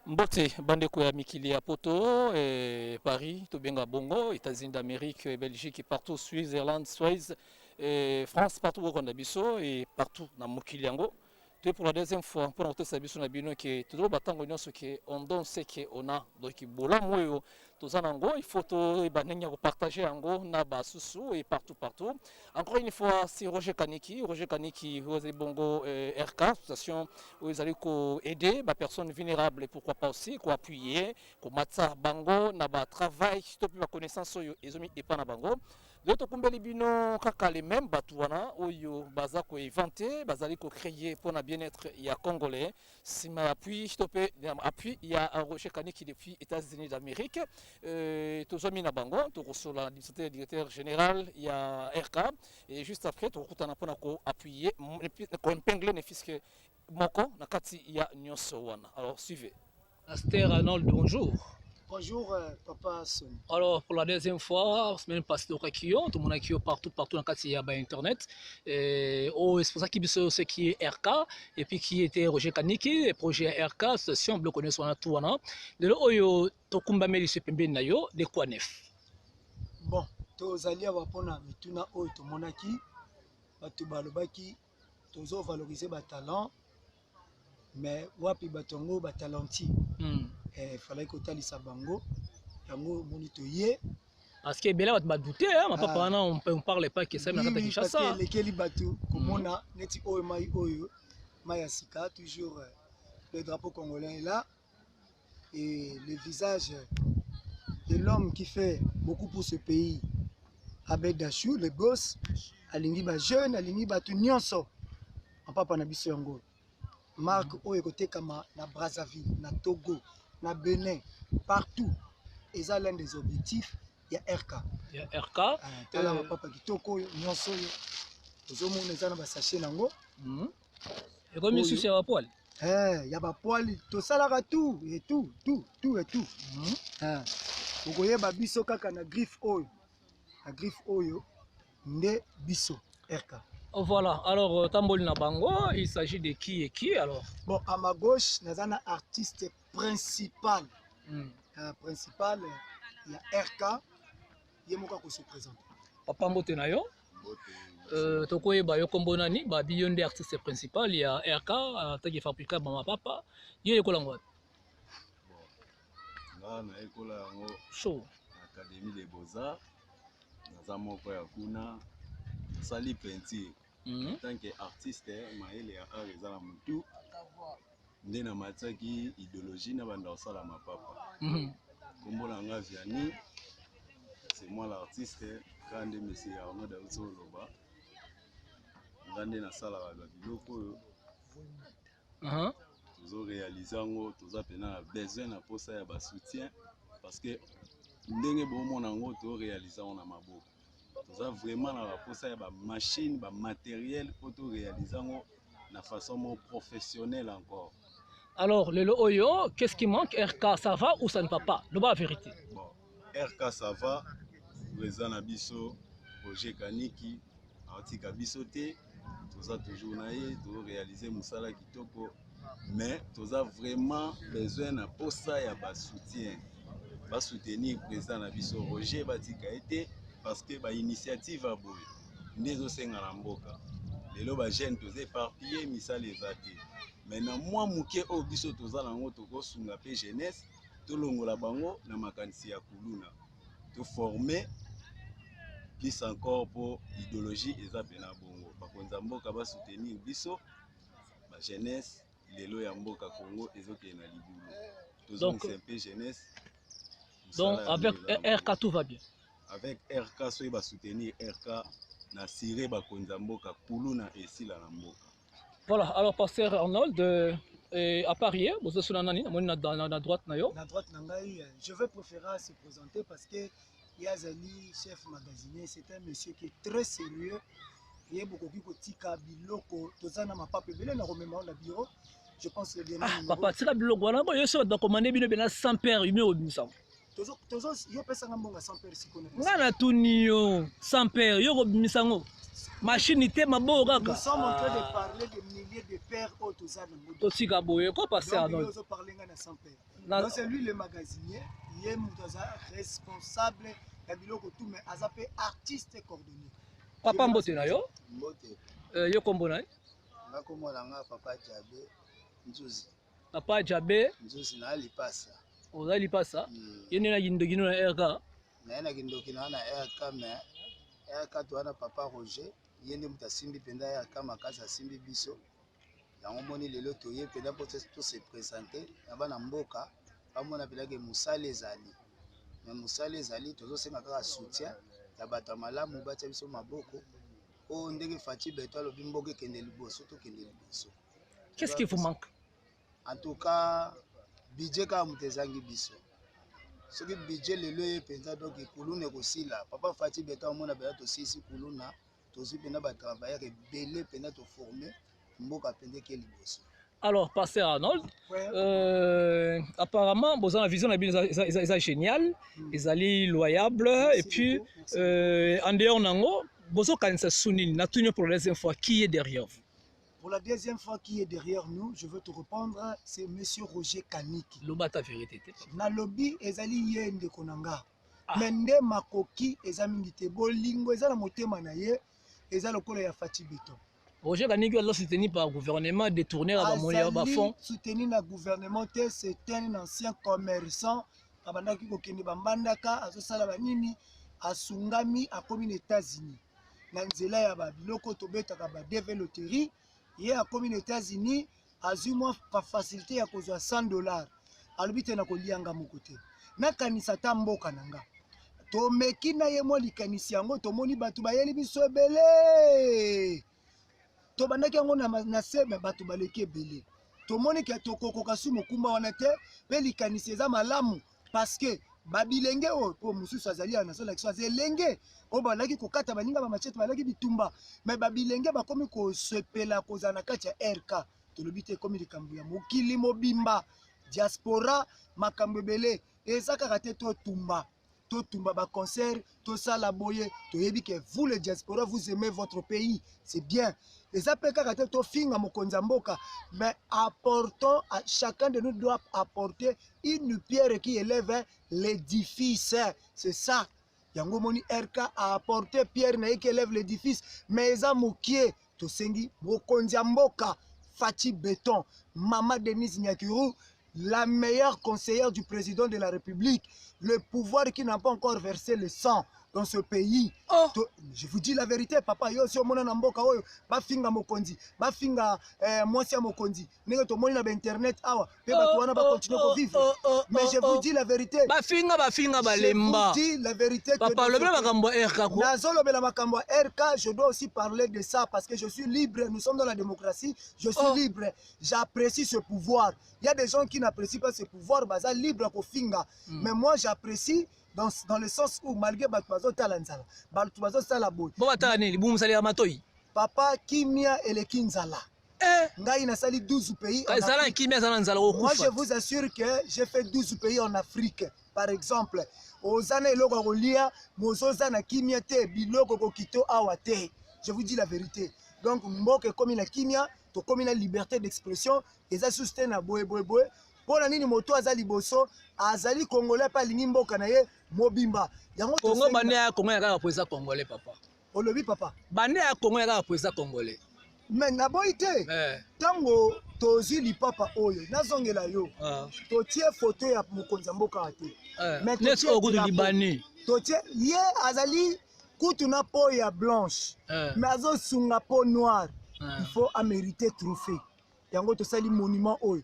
Mbote bandeko ya mikili ya poto, Paris tobenga bongo, États-Unis d'Amérique, Belgique, partout, Switzerland, Suisse, France, partout bokonda biso et partout na mokili yango. Toye pour la deuxième fois mpona kotesa biso na bino ke tozoloba ntango nyonso ke on donne ce que on a. Donc bolamu oyo toza nango, il faut toyeba ndenge ya kopartage yango na basusu et partout partout. Encore une fois, c'est Roger Kaniki. Roger Kaniki oyo ezali bongo RK, association oyo ezali koaider bapersonnes vulnérables et pourquoi pas aussi koappuyer, komatisa bango na batravail to mpe baconnaissance oyo ezomi epa na bango. Lelo tokumbeli bino kaka les mêmes bato wana oyo baza koinventer, bazali kocréer mpona bien-être ya Congolais, nsima ya appui to mpe appui ya Roger Kaniki depuis États-Unis d'Amérique. Tozwami na bango, tokosola administrateur, directeur général ya RK, et juste après tokokutana mpona koappuyer, koépingler ne fût-ce que moko na kati ya nyonso wana. Alors suivez. Pasteur Arnold, bonjour. Bonjour, Papa Sony. Alors, pour la deuxième fois, semaine passée, tokaki yo, tomonaki yo partout, partout dans kati ya ba internet. Et, oh, c'est pour ça qu'il ce qui est RK, et puis qui était Roger Kaniki, et projet RK, association, bloc connaît wana tout wana. Lelo oyo tokumbameli se pembeni na yo, de quoi neuf? Bon, tozali awa mpona mituna oyo tomonaki bato balobaki tozovaloriser batalent, mais wapi bato yango batalenti? Falaki kotalisa bango yango. Omoni, toye. Parce que ebele bato badouter, hein, mapapa wana, on parle pas que ça na kati ya Kinshasa. Elekeli bato komona neti oyo mai, oyo mai ya sika. Toujours le drapeau congolais est là et le visage de l'homme qui fait beaucoup pour ce pays, Abed Dachou, le boss, alingi bajeune, alingi bato nyonso. Mapapa na biso yango, marque oyo ekotekama na Brazzaville, na Togo, na Benin, partout. Eza l'un des objectifs ya RK. Ya RK. Tala mapapa kitoko oyo nyonso oyo ozomona, eza na basachet nango. Ekomi susu ya bapoils. Ya bapoils, tosalaka tout et tout, tout, tout et tout. Okoyeba biso kaka na griffe oyo, na griffe oyo nde biso RK. Voilà, alors tamboli na bango, il s'agit de qui et qui alors? Bon, à ma gauche, naza na artiste principal, principal ya RK. Ye moko akose présenter. Papa, mbote na yo. Tokoyeba yo kombo nani? Babi yo nde artiste principal ya RK, ataki fabrika bamapapa. Yo yekola yango wapi? Nga nayekola yango show na Académie des Beaux-Arts. Naza moko ya kuna, nasali peinture. En tant que artiste, mayele ya art eza na motu nde namatiaki idéologie na banda kosala mapapa. Kombo na nga Viani, c'est moi l'artiste. Kaka nde monsieur Arnaud auti oloba, nga nde nasalaka babiloko oyo. Tozoréaliser yango, toza mpena na besoin na posa ya basoutien, parce que ndenge bomona yango, toréaliser yango na maboko. Toza vraiment na baposa ya bamachine, bamatériel, mpo toréaliser yango na façon moko professionnelle encore. Alors lelo oyo, qu'est-ce qui manque? RK, ça va ou ça ne va pas? Loba la vérité. Bon, RK, ça va. Président na biso Roger Kaniki aotika biso te, toza toujours na ye, toréaliser mosala kitoko, mais toza vraiment besoin na posa ya basoutien, basoutenir président na biso Roger, batika ye te, parce que bainitiative ya boye nde ezosenga na mboka. Lelo bajeune toza éparpillé, misala eza te, mais na mwa moke oyo biso toza nango, tokosunga mpe jeunesse, tolongola bango na makanisi ya kuluna, toforme plus encore, mpo idéologie eza mpena bongo. Bakonzi ya mboka basoutenir biso bajeunesse. Lelo ya mboka Congo ezokende na libulu, tozongisa mpe jeunesse. Donc avec RK, tout va bien? Avec RK, soki basoutenir RK na sire, bakonzi ya mboka, kuluna esila na mboka. Voilà, alors pasteur Arnold, à Paris, vous êtes nani? Namoni na droite na yo. Na droite na ngai, je vais préférer se présenter parce que ye azali chef magasinier. C'est un monsieur qui est très sérieux. Ye bokoki kotika biloko, toza na mapapa ebele na komema na bureau, je pense que bien. Ah, papa, tika biloko wana. Bo yo so bato bakomande bino bena 100 paire, bino obimisa. Yo pesanga mbongo sans père sikoyo. Nga natuni yo, sans père, yo kobimisa yango machine te, maboko kaka. Nous sommes en train de parler de milliers de pères oyo toza nango. Totika boye ko, pasteur Arnold. Ozo parler nga na sans père. Donc c'est lui le magasinier, ye moto aza responsable ya biloko tout, mais aza mpe artiste coordonné. Papa, mbote na yo. Mbote. Yo kombo na ye? Nga kombo na nga Papa Jabe Nzuzi. Papa Jabe Nzuzi, na lipasa. Oza lipasa? Ye nde na kindoki no na RK? Naye na kindoki na na RK, mais RK to wana Papa Roger, ye nde moto asimbi mpenza RK makasi, asimbi biso. Yango moni lelo toye mpenza mpo tose présenter na bana mboka, bamona mpenza ke mosala ezali. Mais mosala ezali, tozosenga kaka soutien ya bato ya malamu, batia biso maboko oyo ndenge Fatshi Béton alobi mboka ekende liboso, tokende liboso. Qu'est-ce qui vous manque? En tout cas, budget kaka moto ezangi biso. Soki budget lelo ye mpenza, donc kuluna ekosila. Papa Fatshi Béton amona mpenza tosilisi kuluna, tozwi mpenza batravailleur ebele mpenza, toforme mboka mpenza eke liboso. Alors, pasteur Arnold, Ouais. Apparemment, bon, la vision est géniale, ezali loyable, Merci et puis, beaucoup, merci. En dehors nango, bozo kanisa sunini, natuni pour la deuxième fois, qui est derrière vous? Pour la deuxième fois, qui est derrière nous, je veux te répondre, c'est monsieur Roger Kaniki. Loba ta vérité te. Nalobi ezali ye ndeko na nga. Ah. Mais nde makoki eza mingi te, bolingo eza na motema na ye, eza lokola ya Fatshi Béton. Roger Kaniki aza soutenu par gouvernement, détourné à ba ba fonds. Soutenu na gouvernement te, c'est un ancien commerçant, abandaki kokende bambandaka, azosala banini, asungami, akomi na États-Unis. Na nzela ya ba biloko tobetaka ba DV loterie, ye akomi na États-Unis, azwi mwa facilité ya kozwa 100 $. Alobi te na kolianga moko te. Nakanisa ata mboka na nga. Tomeki na ye mwa likanisi yango, tomoni bato bayeli biso ebele. Tobandaki yango na se, me bato baleki ebele. Tomoni ke tokokoka su mokumba wana te, mpe likanisi eza malamu parce que babilenge oyo, mpo mosusu azali awa, nazolakisa aza elenge oyo bandaki kokata baninga bamachete, balaki bitumba, me babilenge bakomi kosepela kozala na kati ya RK. Tolobi te ekomi likambo ya mokili mobimba, diaspora, makambo ebele eza kaka te. Totumba, totumba baconcert, tosala boye, toyebi ke vous le diaspora, vous aimez votre pays, c'est bien. Eza mpe kaka te tofinga mokonzi ya mboka, mais apportons à, chacun de nous doit apporter une pierre qui élève l'édifice, c'est ça. Yango moni RK a apporté pierre na ye qui élève l'édifice, mais eza mokie. Tosengi mokonzi ya mboka Fatshi Béton, Mama Denise Nyakeru, la meilleure conseillère du président de la République, le pouvoir qui n'a pas encore versé le sang dans ce pays. Oh. Je vous dis la vérité, papa, yo si omona na mboka oyo, bafinga mokonzi, bafinga mwasi ya mokonzi, ndenge tomoni na ba internet awa, pe bato wana ba continuer ko vivre. Mais je vous dis la vérité. Bafinga, bafinga balemba. Je vous dis la vérité. Papa, lobela makambo ya RK ko. Nazolobela makambo ya RK, je dois aussi parler de ça parce que je suis libre, nous sommes dans la démocratie, je suis libre. J'apprécie ce pouvoir. Il y a des gens qui n'apprécient pas ce pouvoir, baza libre kofinga. Mais moi j'apprécie dans le sens où malgré bato bazotala nzala, bato bazosala boye. Bo batala nini? Libumu ya matoi. Papa, kimia eleki nzala. Eh. Ngai nasali 12 pays en Ezala Afrique. kimia, ezala nzala. Moi, je okufa. vous assure que j'ai fait 12 pays en Afrique. Par exemple, oza na eloko ya kolia, mozoza na kimia te, biloko kokito awa te. Je vous dis la vérité. Donc mboka ekomi na kimia, tokomi na liberté d'expression, eza susu te na boye boye boye. Mpo na nini? Moto aza liboso azali congolais mpe alingi mboka na ye mobimba. Yango Kongo tosengi bande ya Kongo ya kaka po eza congolais, papa. Olobi, papa? Bande ya Kongo ya kaka po eza congolais. Mais naboyi te. Eh. Ntango tozwi lipapa oyo, nazongela yo, Ah. totie foto ya mokonzi ya mboka te. Eh. Mais Neti totie oyo kutu drapeau. libani. Totie ye azali kutu na peau ya blanche, Eh. mais azosunga peau noire. Eh. Il faut amériter trophée. Yango tosali monument oyo,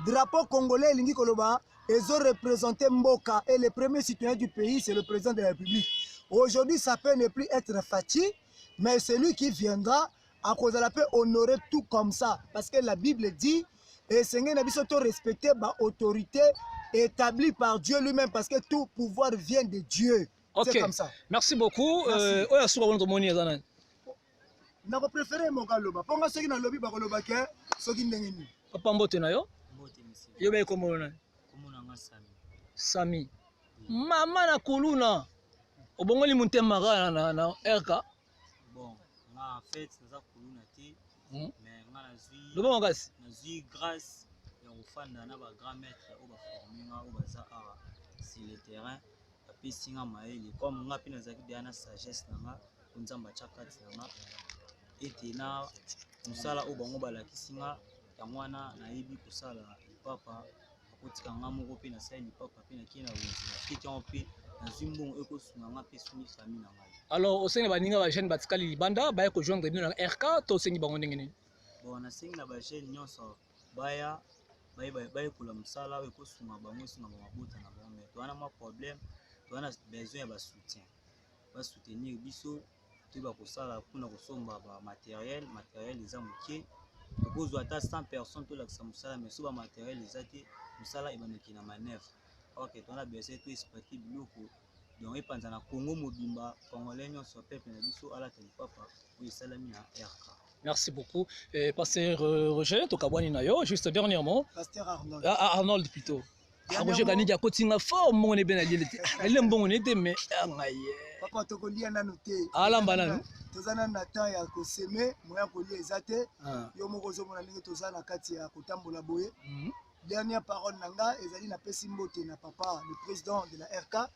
drapeau congolais elingi koloba ezoreprésente mboka, et le premier citoyen du pays, c'est le président de la République. Aujourd'hui, ça peut ne plus être Fatshi, mais celui qui viendra akozala mpe honorer tout comme ça, parce que la Bible dit esengeli na biso to respecter baautorité établie par Dieu lui-même, parce que tout pouvoir vient de Dieu. Ok. C'est comme ça. Merci beaucoup. Merci. Oyo asuka wana tomoni eza nani? Nakopréféré moko aloba, mpo nga soki nalobi, bakoloba ke soki ndenge nini. Papa, mbote na yo. Mbote, monsieur. Yo bai kombo nani? Kombo na nga Sami. Sami. Mama na kuluna obongoli motema kaka na, na RK. Bon, nga en fait naza kuluna te. Mais nga nazwi Loba makasi. Nazwi grâce ya kofanda na ba grand maître oyo baforme nga, oyo baza awa sur le terrain, bapesi nga mayele. Comme nga mpe nazalaki deya na sagesse na nga oyo Nzambe atya kati na nga, ete na mosala oyo bango balakisi nga, yango wana nayebi kosala lipapa. Akotika nga moko mpe nasali lipapa mpe nakei na wenze, nateki yango mpe nazwi mbongo ekosunga nga mpe esungi famille na ngai. Alors osengi baninga ba jeune batikali libanda baye kojoindre bino na RK, to osengi bango ndenge nini? Bon, nasengi na ba jeune nyonso baya bayekola mosala oyo ekosunga bango, esunga mabota na bango. Mais toza na mwa problème, toza na besoin ya basoutien, basoutenir biso toyeba kosala mpona kosomba ba matériel. Matériel eza moke, tokozwa ata 100 personnes tolakisa mosala, mais so ba matériel eza te, mosala ebandaki na manœuvre. Ok, toza na besoin to exploiter biloko, donc epanza na Congo mobimba, congolais nyonso, peuple na biso alata lipapa oyo esalami na RK. Merci beaucoup. Et Pasteur Roger, tokabwani na yo, juste dernièrement. Pasteur Arnold. Ah, Arnold plutôt. Ah, Roger Kaniki akotinga fort mbongo ne bena liele te. Alile mbongo ne te mais ngai. Papa tokolia nanu te. Alamba nanu. Toza nanu na temps ya koseme, moya kolia eza te. Yo moko ozomona ndenge toza na kati ya kotambola boye. Dernière parole na nga ezali napesi mbote na papa le président de la RK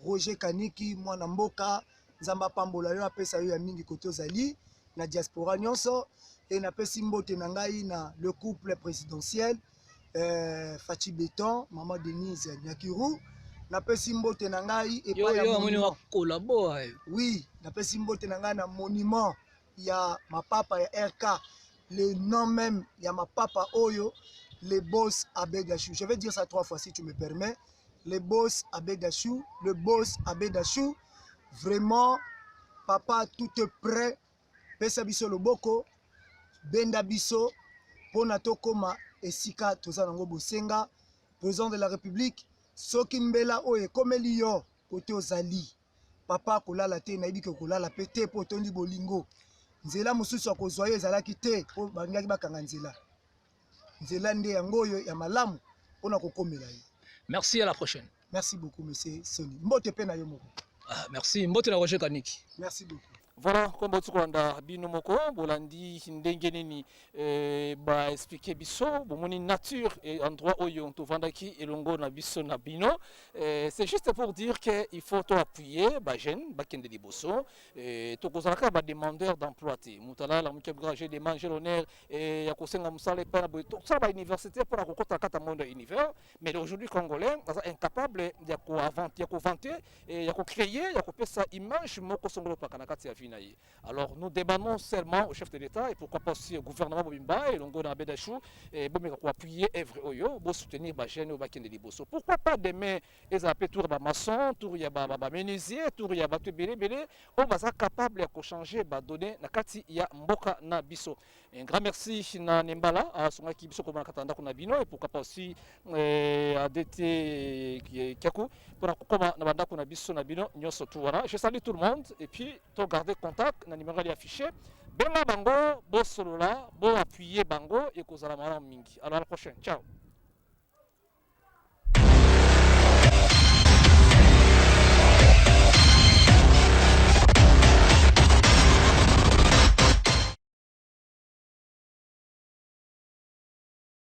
Roger Kaniki, mwana mboka, Nzambe apambola yo, apesa yo ya mingi kote ozali na diaspora nyonso. E napesi mbote na ngai na le couple présidentiel Fatshi Beton, maman Denise Nyakiru. Napesi mbote na ngai epai ya monument. Oui, napesi mbote na ngai na monument ya mapapa ya RK, le nom même ya mapapa oyo, le boss Abedachou. Je vais dire ça 3 fois si tu me permets. Le boss Abedachou, le boss Abedachou. Vraiment, papa, tout est prêt. Pesa biso loboko, benda biso, pona tokoma esika toza nango bosenga. Président de la République, soki mbela oyo ekomeli yo kote ozali, papa kolala te, nayebi ke kolala pe te po otondi bolingo. Nzela mosusu ya kozwa yo ezalaki te po balingaki bakanga nzela. Nzela nde yango oyo ya malamu pona kokomela yo. Merci, à la prochaine. Merci beaucoup monsieur Sony. Mbote pe na yo moko. Ah, merci. Mbote na Roger Kaniki. Merci beaucoup. Voilà, comme boti kolanda bino moko bolandi ndenge nini ba expliquer biso bomoni nature et endroit oyo tovandaki elongo na biso na bino. C'est juste pour dire que il faut to appuyer ba jeune bakende liboso. Tokozala kaka ba demandeur d'emploi te. Moto alala moke abikaka, j'ai demandé, j'ai l'honneur, ya kosenga mosala epai na boye. Tosala ba université mpona kokota kati ya monde ya univers, mais aujourd'hui congolais aza incapable ya ko-inventer, ya ko-vanter, ya ko-créer, ya kopesa image moko songolo paka na kati ya vie na ye. Alors nous demandons seulement au chef de l'État et pourquoi pas aussi au gouvernement mobimba elongo na Abedachou, et bomeka ko-appuyer œuvre oyo, bo soutenir ba jeune oyo bakende liboso. Pourquoi pas demain ezala pe tour ba maçon, tour ya ba menuisier, tour ya bato ebele ebele oyo baza capable ya kochanger ba données na kati ya mboka na biso. Un grand merci na Nembala asongaki biso komona kata ndako na bino, et pourquoi pas aussi ADT Kiaku pour kokoma na bandako na biso na bino nyonso tout wana. Je salue tout le monde et puis to garder contact na numéro ali affiché. Benga bango, bosolola, bo appuyer bango et kozala malamu mingi. Alors à la prochaine. Ciao.